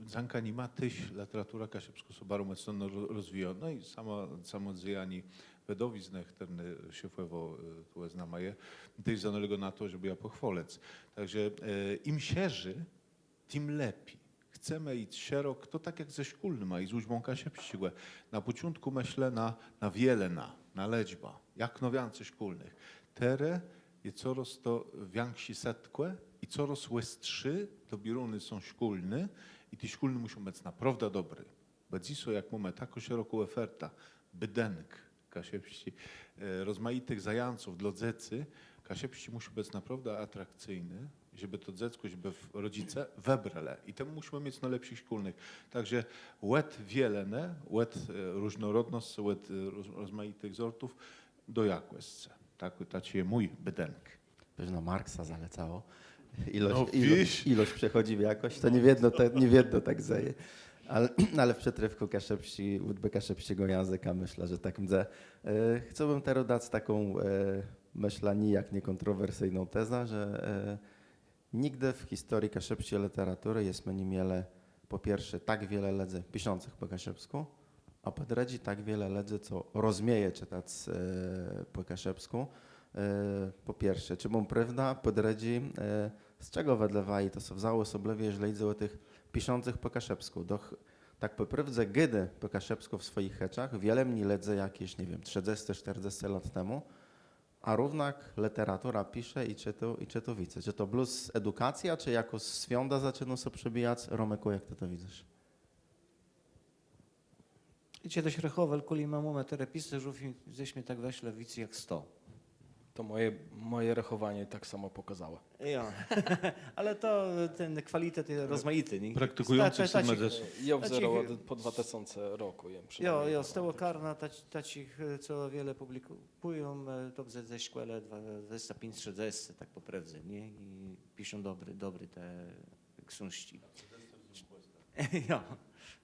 dzãka nima téż lëteratura kaszëbskô sã baro mòcno rozwijô. No i samò dzejanié wëdowiznë, chtërny szefòwô tu z nama je, téż zanôlégô na to, żebë jã pòchwôlëc. Tak że im szerzi, tim lepi. Chcemë jic szerok, to tak jak ze szkólnyma i z ùczbą kaszëbsczégò. Na pòczątkù mëslelë na wiele, na lëczbã, jak nôwiãcy szkólnëch. Terô je corôz to wiãkszé setkò i corôz òstrzi dobiéróny są szkólny i ti szkólny mùszą bëc naprôwdã dobri. Bò dzysô, jak mómë taką szeroką òfertã, bédënk kaszëbsczi, rozmajitëch zajãców dlô dzecy, kaszëbsczi mùszi bëc naprôwdã atrakcyjny, żebë to dzeckò, żebë rodzëce wëbrelë. I temù mùszimë miec nôlepszich szkólnëch. Tak że òd wielenë, òd różnorodnoscë, òd rozmajitëch zortów do jakòscë. Taczi je mój bédënk. Pewno Marksa zalecało. Ilość przechodzi w jakość, to nie wiedno tak dzeje. Ale w przëtrôfkù kaszëbsczi, ùczbë kaszëbsczégò jãzëka, mëszlã, że tak mdze. Chcôłbëm terô dac taką, mëszlã, nijak niekòntrowersyjną tezã, że nigdë w historii kaszëbsczi lëteraturë jesmë ni mielë, pò pierszé, tak wiele lëdzy piszącëch pò kaszëbskù, a pò drëdżé tak wiele lëdzy, co rozmieje czëtac pò kaszëbskù. Pò pierszé, czë móm prôwdã? Pò drëdżé, z czegò wedle waji to sã wzãło, òsoblëwie jeżlë jidze ò tëch piszącëch pò kaszëbskù? Doch tak pò prôwdze gôdô pò kaszëbskù w swòjich chëczach wiele mni lëdzy jak jesz, nie wiém, trzëdzescë, sztërdzescë lat temù. A równak lëteratura pisze i czëtô, i czëtô wicy. Czë to blós edukacjô, czë jakô swiąda zaczënô sã przebijac? Romkù, jak të to widzysz? Jô czedës rechòwôł, kùli më mómë terô pisarzów, i jesmë tak wëszlë wicy jak sto. To mòje rechòwanié tak samò pòkôzało. Jo. Ale to ten kwalitet je rozmajiti, nié? Praktikùjącëch sã mdze. Jô wzérôł pò dwa tësące rokù, jem przënômni. Jo, jo, z tegò karna taczich, co wiele pùblikùją, to mdze ze szkòłë dwadzescë piãc, trzëdzescë, tak pò prôwdze, nié? I piszą dobré, dobré te ksążczi. Jo.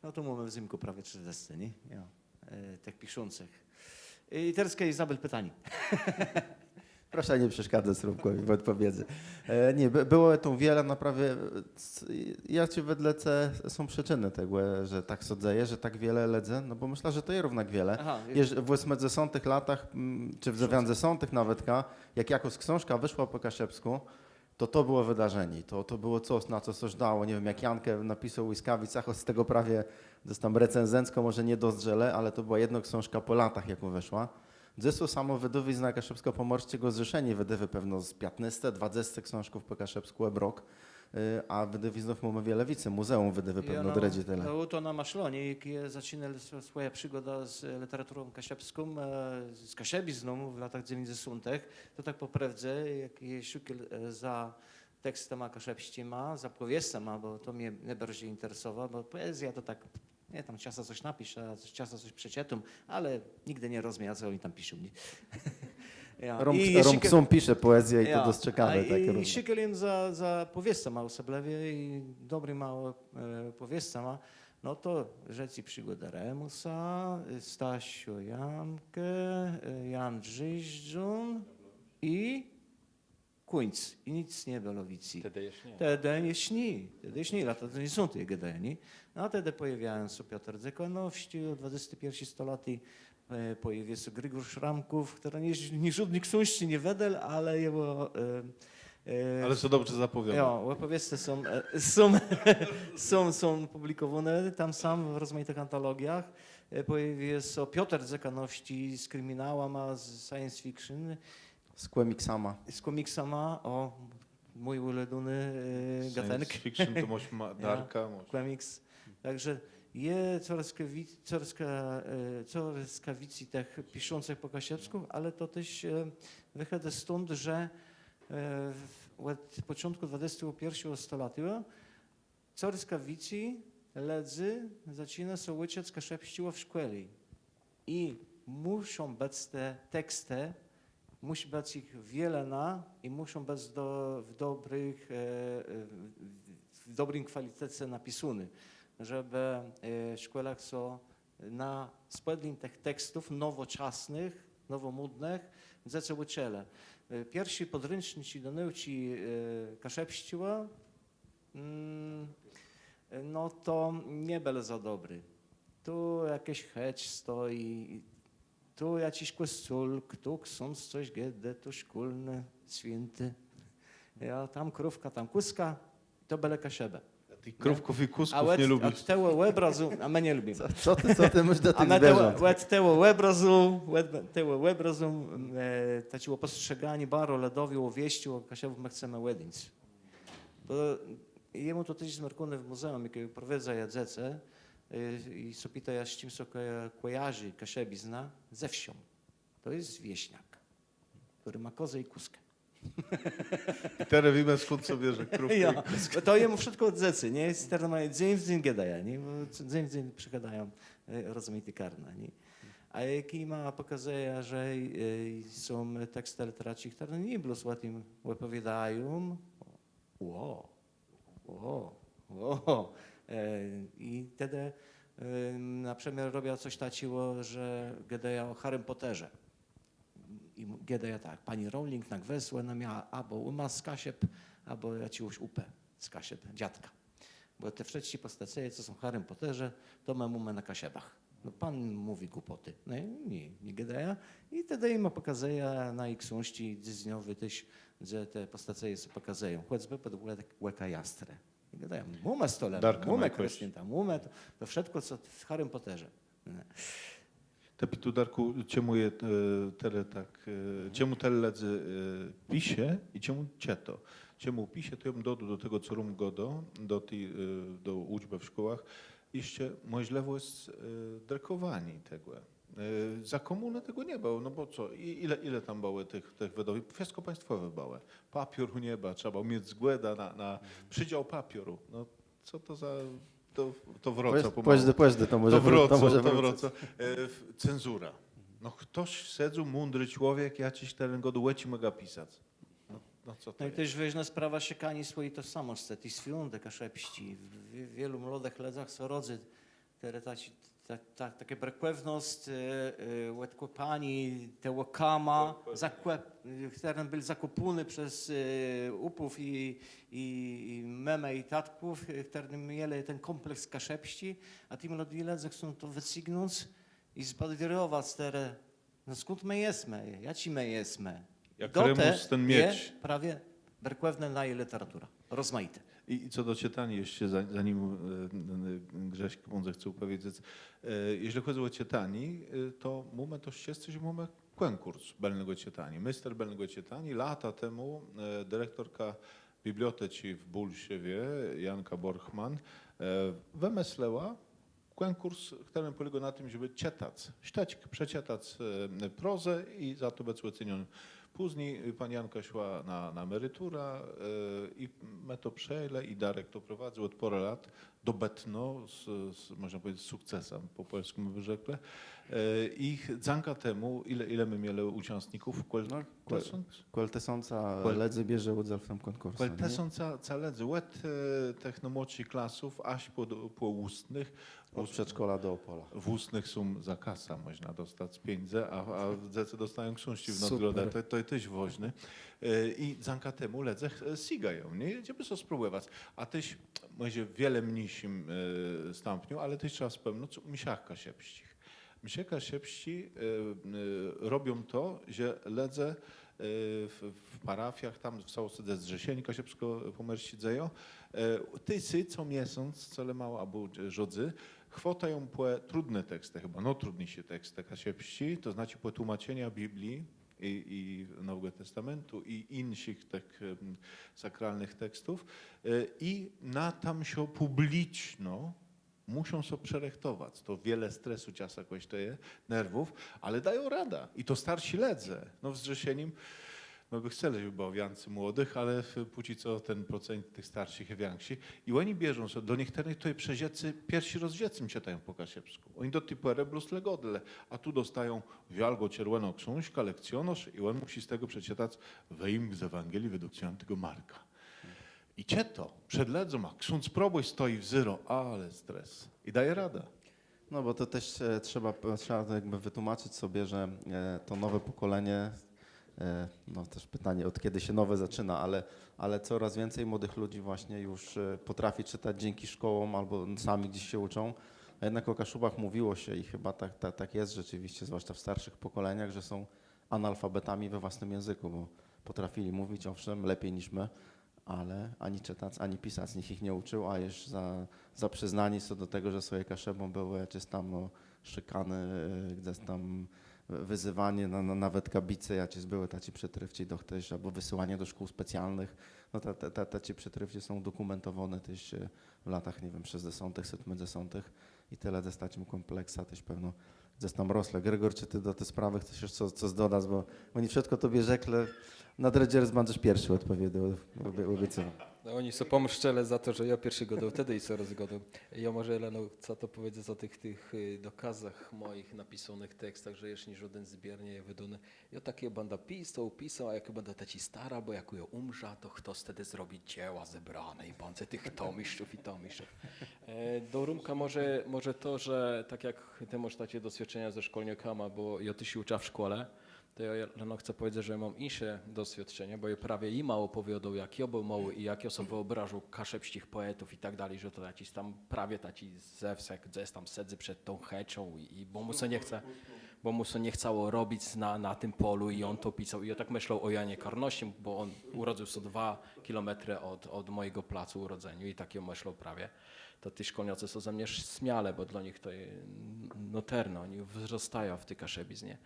No to mómë w zymkù prawie trzëdzescë, nié? Jo. Tëch piszącëch. I terô, Izabel, pitanié. Proszã nie przeszkadzac Rómkòwi w òdpòwiedzë. Nié, bëło to wiele, naprôwdã. Jaczé wedle ce są przëczënë tegò, że tak sã dzeje, że tak wiele lëdzy, no bò mëszlã, że to je równak wiele. W òsmëdzesątëch latach czë w dzewiãcdzesątëch nawetka, jak jakôs ksążka wëszła pò kaszëbskù, to to bëło wëdarzenié, to bëło cos, na co sã żdało. Nie wiém, jak Janke napisôł Łiskawicach, z tegò prawie gdzes tam recenzenckò mòże nie dozdrzelë, ale to bëła jedna ksążka pò latach, jakô wëszła. Dzysô samò wëdôwizna Kaszëbskò-Pòmòrsczégò Zrzeszeniô wëdôwô pewno z piãtnôsce, dwadzescë ksążków pò kaszëbskù òb rok. A wëdôwiznów mómë wiele wicy, Mùzeùm wëdôwô pewno drëdżé tëli. Jo, no, to na mëszlenié, jak jô zaczinôł swòjã przigòdã z lëteraturą kaszëbską, z kaszëbizną w latach dzewiãcdzesątëch, to tak pò prôwdze, jak jô szukôł za tekstama kaszëbsczima, za pòwiescama, bò to mie nôbarżi interesowało, bò pòezjô to tak, nié, tam czasã cos napiszã, czasã cos przeczëtóm, ale nigdë nie rozmiejã, co òni tam piszą, nié? Rómk sóm pisze pòezjã i to dosc cekawé. I szukôł jem za pòwiescama òsoblëwie i dobrima pòwiescama, no to Żëcé i przigòdë Remùsa, Stasio Janke, Jan Drzéżdżón i Kùńc. I nick nie bëło wicy. Tedë jesz nié. Tedë jesz nié. Tedë jesz nié, lata to nie są te gôdania, nié? No a tedë pòjôwiają sã Piotr Dzekònowsczi, dwadzesté pierszé stolati, e, pòjôwiô sã Grégòrz Ramków, chtëren nie, niżódny ksążczi nie wëdôł, ale jegò, e, e, ale są dobrze zapowiadóné. Jo, òpòwiescë są, e, są, są, są pùblikòwóné tam sam w rozmajitëch antologiach. E, pòjôwiô sã Piotr Dzekònowsczi z kriminałama, z science fiction. Z kòmiksama. Z kòmiksama, ò, mój ùlubioné, e, gatënk. Science fiction to môsz ma-, jo, Darka, môsz. Kòmiks. Tak że je corôz ka-, wi-, corôz ka-, e, corôz ka wicy tëch piszącëch pò kaszëbskù, ale to téż, e, wëchôdô stąd, że, e, w-, òd pòczątkù dwadzestégò pierszégò stolatiô corôz ka wicy lëdzy zaczinô sã ùczëc kaszëbsczégò w szkòle. I mùszą bëc te tekstë, mùszi bëc jich wiele na, i mùszą bëc do, w dobrëch, e, e, w dobrim kwalitece napisóné, żebë, e, w szkòłach sã na spòdlim tëch tekstów nowòczasnëch, nowòmódnëch, dzecë ùczëlë. E, pierszi pòdrãcznik do nôùczi, e, kaszëbsczégò, mm, no to nie béł za dobri. Tu jakôs chëcz stoji, tu jaczis kòscółk, tu ksądz cos gôdô, tu szkólny swiãti. Jo, tam krówka, tam kùska, to bëłë Kaszëbë. Tëch krówków i kùsków nie lubisz. Òd tegò òbrazu, a më nie lubim. Co, co të, co të môsz do tëch zwierząt? Òd tegò òbrazu, òd tegò òbrazu, e, taczégò pòstrzéganiô baro lëdowégò, wiesczégò Kaszëbów më chcemë òdéńc. Bò jô móm to téż zmerkóné w mùzeùm, jak jô prowadzã dzecë, e, i sã pitôł, z czim sã kò-, kòjarzi kaszëbizna, ze wsą. To je wieśniak, chtëren mô kòzã i kùskã. I terô wiémë, skąd sã bierze krówka i kùsk. Jo, bò to jemù wszëtkò òd dzecy, nié? Terô mòje dzéń w dzéń gôdają, nié? Bò dzéń w dzéń przëchôdają, e, rozmajité karna, nié? A jak jima pòkazëjã, że, e, są tekstë lëteracczé, chtërne nié blós ò tim òpòwiôdają, ò, ò, ò. E, i tedë, e, na przëmiôr robiã cos taczégò, że gôdają ò Harrym Pòtterze. I m-, gôdają tak: pani Rowling na gwës òna miała abò ómã z Kaszëb, abò jaczégòs ópã z Kaszëb, dziadka. Bò te wszëtczé pòstacëje, co są w Harrym Pòtterze, to më mómë na Kaszëbach. No, pan mówi głupoty. No, nié, nie gôdają. I tedë jima pòkazëjã naje ksążczi dzysdniowé téż, że te pòstacëje sã pòkazëją. Chòcbë pòd Łe-, Łëką Jastrë. I gôdają: mómë stolëpã, mómë krôsniãta, mómë to, to wszëtkò, co w Harrym Pòtterze. Të pitôł, Darkù, czemù je, e, tëli tak, e, czemù tëli lëdzy, e, pisze i czemù czëtô? Czemù pisze, to jô bëm dodôł do tegò, co Rómk gôdô, do ti, e, do ùczbë w szkòłach, jesz mòżlëwòsc, e, drëkòwaniô tegò. E, za kòmùnë tegò nie bëło, no bò co, i, ile, ile tam bëło tëch, tëch wëdôwisk? Wszëtkò państwòwé bëło. Papióru nie bëło, trzeba bëło miec zgòdã na, na przëdzél papióru. No, co to za To, to wrôcô pòmału. Pòżdë, pòżdë, to mòże wrôcô, to mòże wrôcô. E, w-, cenzura. No, chtos sedzôł, mądri człowiek, jaczis, chtëren gôdôł, ò czim mògã pisac. No, no co to je? No i téż wôżnô sprawa szëkaniô swòji tożsamòscë, ti swiądë kaszëbsczi. W-, w-, wielu młodëch lëdzach sã rodzy terô ta, ta, ta, takô brëkòwnosc, e, e, òdkòpaniô tegò kama, zakòp-, chtëren béł zakòpóny przez, e, òpów i, i, i mëmë, i tatków, e, chtërny mielë ten kòmpleks kaszëbsczi, a ti młodi lëdze chcą to wëcygnąc i zbadérowac terô, no skąd më jesmë, jaczi më jesmë. Jak Remùs ten miecz. Prawie brëkòwnô naja lëteratura. Rozmajitô. I, i co do czëtaniô jesz, za-, zanim, e, e, Grześ Kądze chce pòwiedzec, e, jeżlë chòdzy ò czëtanié, e, to mómë to szczescé, że mómë kònkùrs bëlnégò czëtaniô. Méster bëlnégò czëtaniô. Lata temù, e, direktorka biblioteczi w Bòlszewie, Janka Borchman, e, wëmëslëła kònkùrs, chtëren pòlégôł na tim, żebë czëtac sztëczk, przeczëtac, e, prozã i za to bëc òceniónym. Pózni, e, pani Janka szła na, na emeriturã, e, i më to przejãlë i Darek to prowadzył òd pôrã lat, dobëtno, z, z, mòżna pòwiedzec, z sukcesã, pò pòlskù bë rzeklë. E, i dzãka temù, ile, ile më mielë ùczãstników? Kòl-, no, kòl tësąc? Kòl tësąca lëdzy bierze ùdzél w tim kònkùrsu, nié? Kòl tësąca lëdzy, òd, e, tëch nômłodszich klasów, jaż pò, pò ùstnëch. Òd przedszkòla do Òpòla. W ùstnëch są za kasã, mòżna dostac pieniãdze, a, a dzecë dostają ksążczi w nôdgrodã. To, to je téż wôżné. I dzãka temù lëdze sigają, nié? Żebë so spróbòwac. A téż mòże w wiele mniészim stãpniu, ale téż trzeba wspòmnąc ò mszach kaszëbsczich. Msze kaszëbsczé robią to, że lëdze w parafiach, tam w całoscë Zrzeszeniô Kaszëbskò-Pòmòrsczégò, ti sami co miesąc, colemało abò rzadziej, chwôtają pò trudné tekstë, chëba nôtrudniészé tekstë kaszëbsczé, to znaczi pò tłómaczenia Biblii i Nowégò Testameńtu, i jinszich tak sakralnëch tekstów, i na tam sã pùbliczno mùszą so przërëchtowac. To wiele stresu czasã kòsztëje, nerwów, ale dają radã. I to starszi lëdze. No w Zrzeszenim, no bë chcelë, żebë bëło wiãcy młodëch, ale pòczi co ten procent tëch starszich je wikszi. I òni bierzą so, dlô niechtërnëch to je przeżëcé, pierszi rôz w żëcym czëtają pò kaszëbskù. Òni do ti pòrë blós le gôdelë, a tu dostają wiôlgô czerwònô ksążka, lekcjonôrz i òn mùszi z tegò przeczëtac wëjimk z Ewangelii wedle swiãtégò Marka. I czëtô przed lëdzama, ksądz probòszcz stoji, wzérô, ale stres. I daje radã. No bò to téż trzeba, trzeba to jakbë wëtłómaczëc sobie, że to nowé pòkòlenié, no téż pitanié, òd czedë sã nowé zaczinô, ale, ale corôz wicy młodëch lëdzy własnie ju pòtrafi czëtac dzãczi szkòłóm abò sami gdzes sã ùczą. A jednak ò Kaszëbach mówiło sã i chëba tak, tak je rzeczëwisce, zwłaszcza w starszich pòkòleniach, że są analfabetami we własnym jãzëkù, bò pòtrafilë mówic, òwszem, lepi niż më, ale ani czëtac, ani pisac nicht jich nie ùcził, a jesz za, za przëznanié sã do tegò, że sã je Kaszëbą, bëło jaczés tam, no, szëkanë, gdzes tam wëzywanié, nawetka bicé jaczés, bëłë taczé przëtrôfczi doch téż, abò wësyłanié do szkół specjalnëch. No te, te, taczé przëtrôfczi są ùdokùmentowóné téż w latach, nie wiém, szescdzesątëch, sétmëdzesątëch. I tëli z taczim kòmpleksã téż pewno gdzes tam roslë. Gregór, czë të do ti sprawë chcesz jesz co, co dodac, bò òni wszëtkò tobie rzeklë, na drëdżi rôz bãdzesz pierszi òdpòwiôdôł, òbiecywóm. No, òni sã pòmszczëlë za to, że jô pierszi gôdôł, tedë i sã rozgôdôł. Jô mòże, Leno, chcã to pòwiedzec ò tëch, tëch dokôzach mòjich napisónëch tekstach, że jesz ni żóden zbiér nie je wëdóny. Jô tak jô bãdã pisôł, pisôł, a jak jô bãdã taczi stôri, bò jak jô ùmrzã, to chtos tedë zrobi dzeła zebrané i bãdze tëch tomiszczów i tomiszczów. Do Rómka mòże, mòże to, że tak jak të môsz taczé doswiôdczenia ze szkólnikama, bò jô téż ùczã w szkòle, to jô, Leno, chcã pòwiedzec, że jô móm jinszé doswiôdczenia, bò jô prawie jima òpòwiôdôł, jak jô béł môłi i jak jô so wëòbrôżôł kaszëbsczich pòetów i tak dali, że to jaczis tam prawie taczi ze wsë, gdzes tam sedzy przed tą chëczą i, i bò mù sã nie chce, bò mù sã nie chcało robic na, na tim pòlu i òn to pisôł. I jô tak mëslôł ò Janie Karnowsczim, bò òn ùrodzył sã dwa kilométrë òd, òd mòjégò placu ùrodzeniô i tak jô mëslôł prawie. To ti szkólniôcë sã ze mie smielë, bò dlô nich to je nôtërné, òni wzrôstają w ti kaszëbiznie.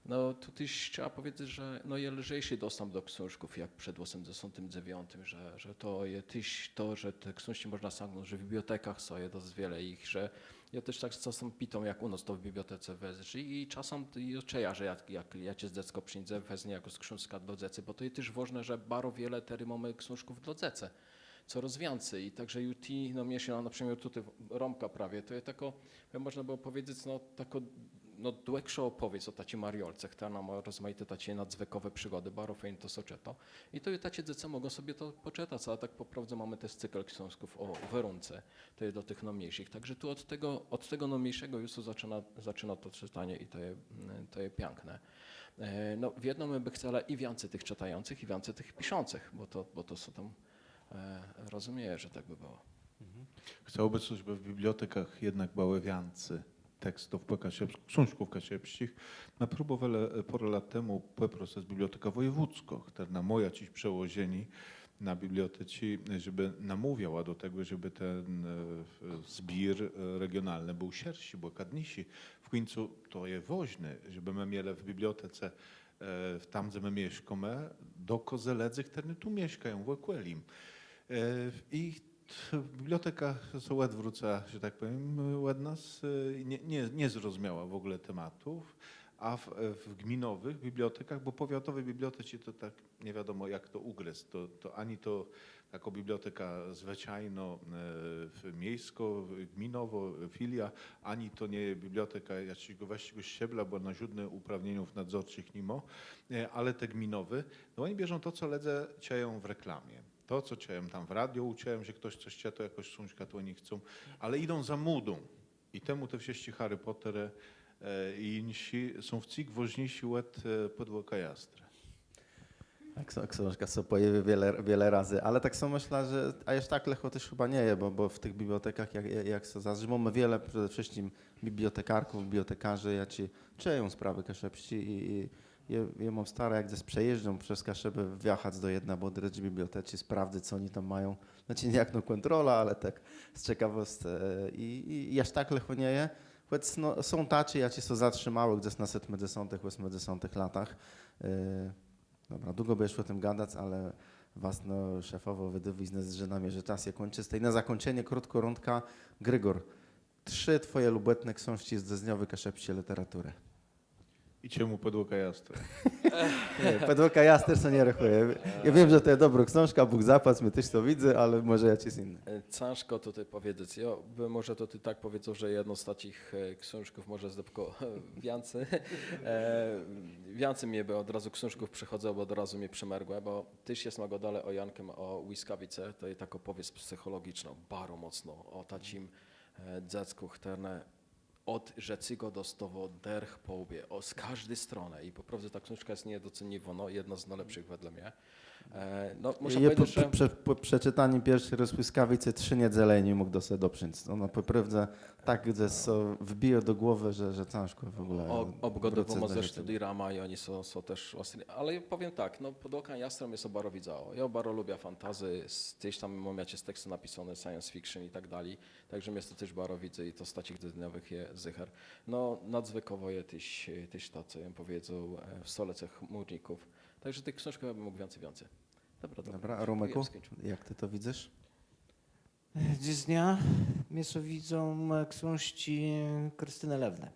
No tu téż trzeba pòwiedzec, że no je lżészi dostãp do ksążków jak przed òsemdzesątim dzewiątim, że, że to je téż to, że te ksążczi mòżna sëgnąc, że w bibliotekach sã je dosc wiele jich, że Jô téż tak czasã pitóm, jak ù nas to w bibliotece wëzdrzi i czasã jô czëjã, że jak, jak jaczés dzeckò przińdze, weznie jakąs ksążkã dlô dzecy, bò to je téż wôżné, że baro wiele terô mómë ksążków dlô dzecy. Corôz wicy. I tak że ju ti, no, mniészé, no, na przëmiôr tuwò Rómka prawie, to je takô, bë mòżna bëło pòwiedzec, no, takô, no, dłëgszô òpòwiédz ò taczi Mariolce, chtërna mô rozmajité taczé nadzwëkòwé przigòdë, baro fejn to sã czëtô. I to je taczé, dzecë mògą sobie to pòczëtac, a tak pò prôwdze mómë téż cykel ksążków ò Werónce. To je dlô tëch nômniészich. Tak że tu òd tegò, òd tegò nômniészégò ju sã zaczinô, zaczinô to czëtanié i to je, to je piãkné. No, wiedno më bë chcelë i wiãcy tëch czëtającëch, i wiãcy tëch piszącëch, bò to, bò to sã tam rozmieje, że tak bë bëło. Chcałobë sã, żebë w bibliotekach jednak bëło wiãcy tekstów pò kaszëbskù, ksążków kaszëbsczich. Më próbòwelë pôrã lat temù pòprosëc bibliotekã wòjewódzką, chtërna mô jaczés przełożenié na biblioteczi, żebë namôwiała do tegò, żebë ten zbiér regionalny béł szerszi, bòkadniészi. W kùńcu to je wôżné, żebë më mielë w bibliotece, tam, dze më mieszkómë, dokôzë lëdzy, chtërny tu mieszkają, w òkòlim. I biblioteka sã òdwróca, że tak pòwiém, òd nas, nie, nie zrozmiała w ògóle tematów, a w gminowëch bibliotekach, bò pòwiatowé biblioteczi to tak nie wiadomò, jak to ùgrëzc, to ani to takô biblioteka zwëczajnô, miejskô, gminowô, filiô, ani to nie je biblioteka jaczégò wëższégò szczebla, bò òna żódnëch ùprawnieniów nadzorczich ni mô, ale te gminowé, no òni bierzą to, co lëdze czëją w reklamie. To, co czëją tam w radio, ùczëją, że chtos cos czëtô, jakąs ksążkã, to òni chcą, ale jidą za módą. I temù te wszëtczé Harry Potterë i jinszi są wcyg wôżniészi òd Pòdłaka Jastrë. Ksążka sã pòjôwiô wiele razy, ale tak so mëszlã, że a jaż tak lëchò téż chëba nie je, bò w tëch bibliotekach, jak so zazdrzi, mómë wiele przede wszëtczim bibliotekarków, bibliotekarzi, jaczi czëją sprawë kaszëbsczé i jô móm starã, jak dzes przejéżdżóm przez Kaszëbë, wjachac do jedny abò drëdżi biblioteczi, sprawdzëc, co òni tam mają. Znaczi nié jakno kòntrola, ale tak z cekawòscë. I jaż tak lëchò nie je. Chòc są taczi, jaczi sã zatrzimałë dzes na sétmëdzesątëch, òsmëdzesątëch latach. Dobra, długò bë jesz ò tim gadac, ale wastnô szefòwô wëdôwiznë zdrzi na mie, że czas sã kùńczi. Tej na zakùńczenié krótkò rundka. Grégór, trzë twòje lubòtné ksążczi z dzysdniowi kaszëbsczi lëteraturë. I czemù Pòdłaka Jastrë? Nié, Pòdłaka Jastrë sã nie rechùje. Jô wiém, że to je dobrô ksążka, Bóg zapłac, mie téż to widzy, ale mòże jaczis jiny. Cãżkò tutaj pòwiedzec. Jô bë mòże to tak pòwiedzôł, że jedną z taczich ksążków, mòże zdebkò wiãcy. Wiãcy mie bë òd razu ksążków przëchòdzëło, bò òd razu mie przëmergłë, bò téż jesma gôdelë ò Jankù, ò Łiskawicë, to je takô pòwiesc psychòlogicznô, baro mòcnô, ò taczim dzeckù, chtërne òd żëcégò dostôwô dërch pò łbie z kòżdi stronë. I pò prôwdze ta ksążka je niedoceniwónô, jedna z nôlepszich wedle mie. No mùszã pòwiedzec, że pò przeczëtanim pierszi rôz Łiskawic trzë niedzele nie mógł do se doprzińc. Òna pò prôwdze tak dzes sã wbijô do głowë, że cãżkò w ògóle. Òbgôdywómë ze sztudérama i òni są téż òstri. Ale pòwiém tak, no Pòdłakã Jastrã mie sã baro widzało. Jô baro lubiã fantasy, téż tam móm jaczés tekstë napisóné, science fiction i tak dali. Tak że mie sã to téż baro widzy i to z taczich dzysdniowëch je zycher. No nadzwëkòwò je téż to, co jem pòwiedzôł, W stolëcë chmùrników. Tak że tëch ksążk jô bë mógł wiãcy, wiãcy. Dobra, dobra. Rómëkù, jak të to widzysz? Dzysdnia mie sã widzą ksążczi Kristinë Lewnë.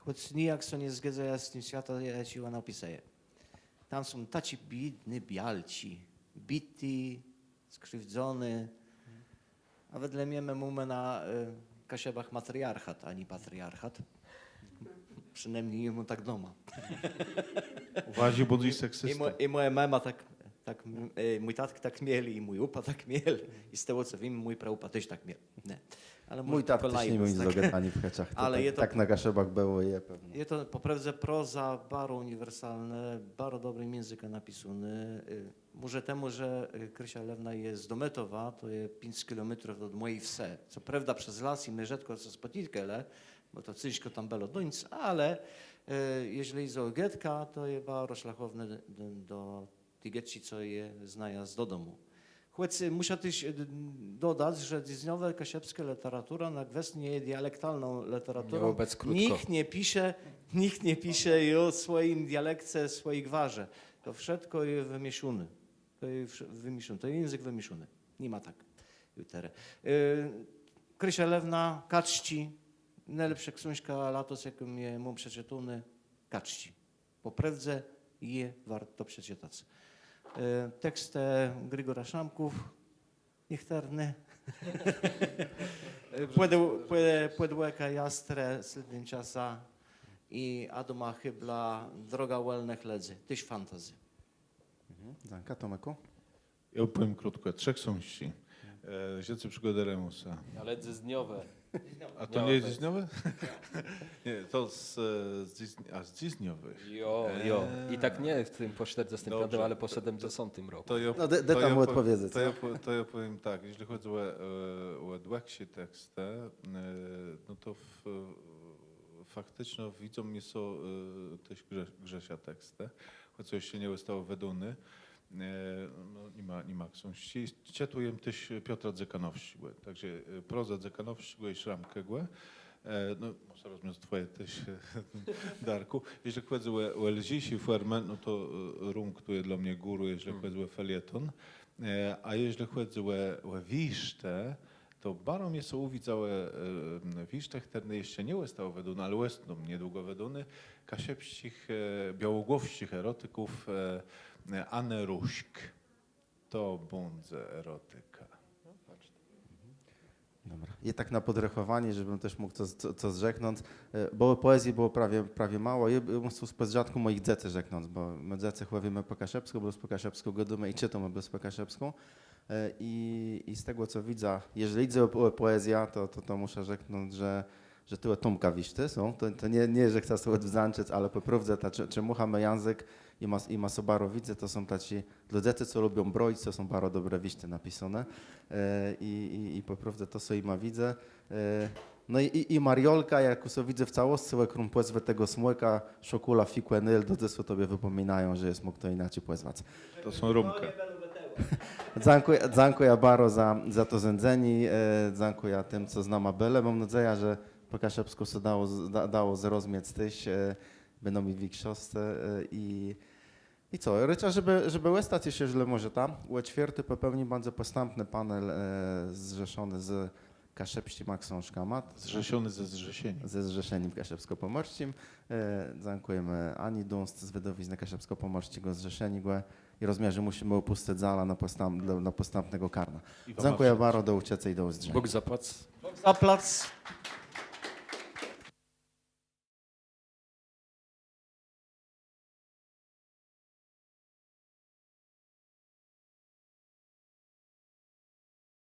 Chòc nijak sã nie zgôdzajã z tim swiatã, jaczi òna òpisëje. Tam są taczé biédné białczi, bité, skrziwdzoné. A wedle mie më mómë na Kaszëbach matriarchat, a nié patriarchat. Przënômni jô móm tak doma. Ùwôżôj, bò jes seksistą. I mòja mëma tak, mój tatk tak miôł, i mój òpa tak miôł, i z tegò co wiém, mój praòpa téż tak miôł. Mój tatk téż ni miôł nic do gôdaniô w chëczach. Ale tak na Kaszëbach bëło, je pewno. Je to pò prôwdze proza baro ùniwersalnô, baro dobrim jãzëkã napisónô. Mòże temù, że Krësza Lewna je z Domëtowa, to je piãc kilométrów òd mòji wsë. Co prôwda przez las i më rzôdkò sã spòtikelë, bò to cãżkò tam bëło dóńc, ale jeżlë jidze ò gôdkã, to je baro szlachòwnô do ti gôdczi, co jô znajã z dodomù. Chòc mùszã téż dodac, że dzysdniowô kaszëbskô lëteratura na gwës nie je dialektalną lëteraturą. Nicht nie pisze, nicht nie pisze ò swòjim dialekce, swòji gwarze. To wszëtkò je wëmiészóné. To je wëmiészóné, to je jãzëk wëmiészóny. Ni ma tak. Juter. Krësza Lewna, Kaczczi. Nôlepszô ksążka latos, jaką jô móm przeczëtóną, Kaczczi. Pò prôwdze je wôrt to przeczëtac. Tekstë Grégòra Szamków, niechtërne. Pòdłaka Jastrë, Slédny czas, i Adama Hébla, Droga wòlnëch lëdzy, téż fantasy. Dzãka. Tomekù? Jô pòwiém krótkò, trzë ksążczi. Żëcé przigòdë Remùsa. Ale dzysdniowé. A to nie je dzysdniowé? Nié, to z dzysdniowëch. Jo, jo. I tak nié w tim pò sztërdzestim piątim, ale pò sétmëdzesątim rokù. No dôj tam òdpòwiedzec. To jô pòwiém tak, jeżlë chòdzy ò dłëgszé tekstë, no to fakticzno widzą mie sã téż Grzesza tekstë, chòc jesz nie òstôł wëdóny. No ni ma, ni ma ksążczi. Czëtôł jem téż Piotra Dzekanowsczégò, tak że proza Dzekanowsczégò i Szramkégò. No mòże rozmiec twòje téż, Darkù. Jeżlë chòdzy ò lżészé fòrmë, no to Rómk tu je dlô mie guru, jeżlë chòdzy ò felietón. A jeżlë chòdzy ò wiérztë, to baro mie sã ùwidzałë wiérztë, chtërne jesz nie òstałë wëdóné, ale òstóną niedługò wëdóné, kaszëbsczich białogłowsczich erotików Anë Różk. To bãdze erotika. Dobra. I tak na pòdrechòwanié, żebëm téż mógł cos rzeknąc, bò pòezji bëło prawie mało. Jô bëm chcôł z pòzdrzatkù mòjich dzecy rzeknąc, bò më dzecë chòwimë pò kaszëbskù, blós pò kaszëbskù gôdómë i czëtómë blós pò kaszëbskù. I z tegò, co widzã, jeżlë jidze ò pòezjã, to mùszã rzeknąc, że że tuwò Tómka wiérztë są, to, to nié, nié, że chcã sã òdwdzãczëc, ale pò prôwdze ta, czë, czë mùcha mô jãzëk i mô, i mô sã baro widzec, to są taczi dlô dzecy, co lubią broic, to są baro dobré wiérztë napisóné. E, i, i, i pò prôwdze to sã jima widzy. E, no i, i, i Mariolka, jak sã widzy w całoscë, òkróm pòzwë tegò smòka, szokòla, fikònel, do dzysô tobie wëpòminają, że jes mógł to jinaczi pòzwac. To są Rómkë. Dzãkùjã, dzãkùjã baro za, za to zéńdzenié, e, dzãkùjã tim, co z nama bëlë. Móm nôdzejã, że pò kaszëbskù sã dało, z- da- dało zrozmiec téż, e, bë nóm i wikszoscë, e, i, i co, rôczã, żebë, żebë òstac jesz, jeżlë mòżeta. Ò czwiôrti pò pôłnim bãdze pòstãpny panel, e, zrzeszony z kaszëbsczima ksążkama. Zrzeszony ze Zrzeszenim. Ze Zrzeszenim Kaszëbskò-Pòmòrsczim. E, dzãkùjemë Ani Dunst z wëdowiznë Kaszëbskò-Pòmòrsczégò Zrzeszeniô. I rozmiejã, że mùszimë òpùscëc zalã na pòstãp- na pòstãpnégò karna. Dzãkùjã baro, do ùczëcô i do ùzdrzeniô. Bóg zapłac. Bóg zapłac.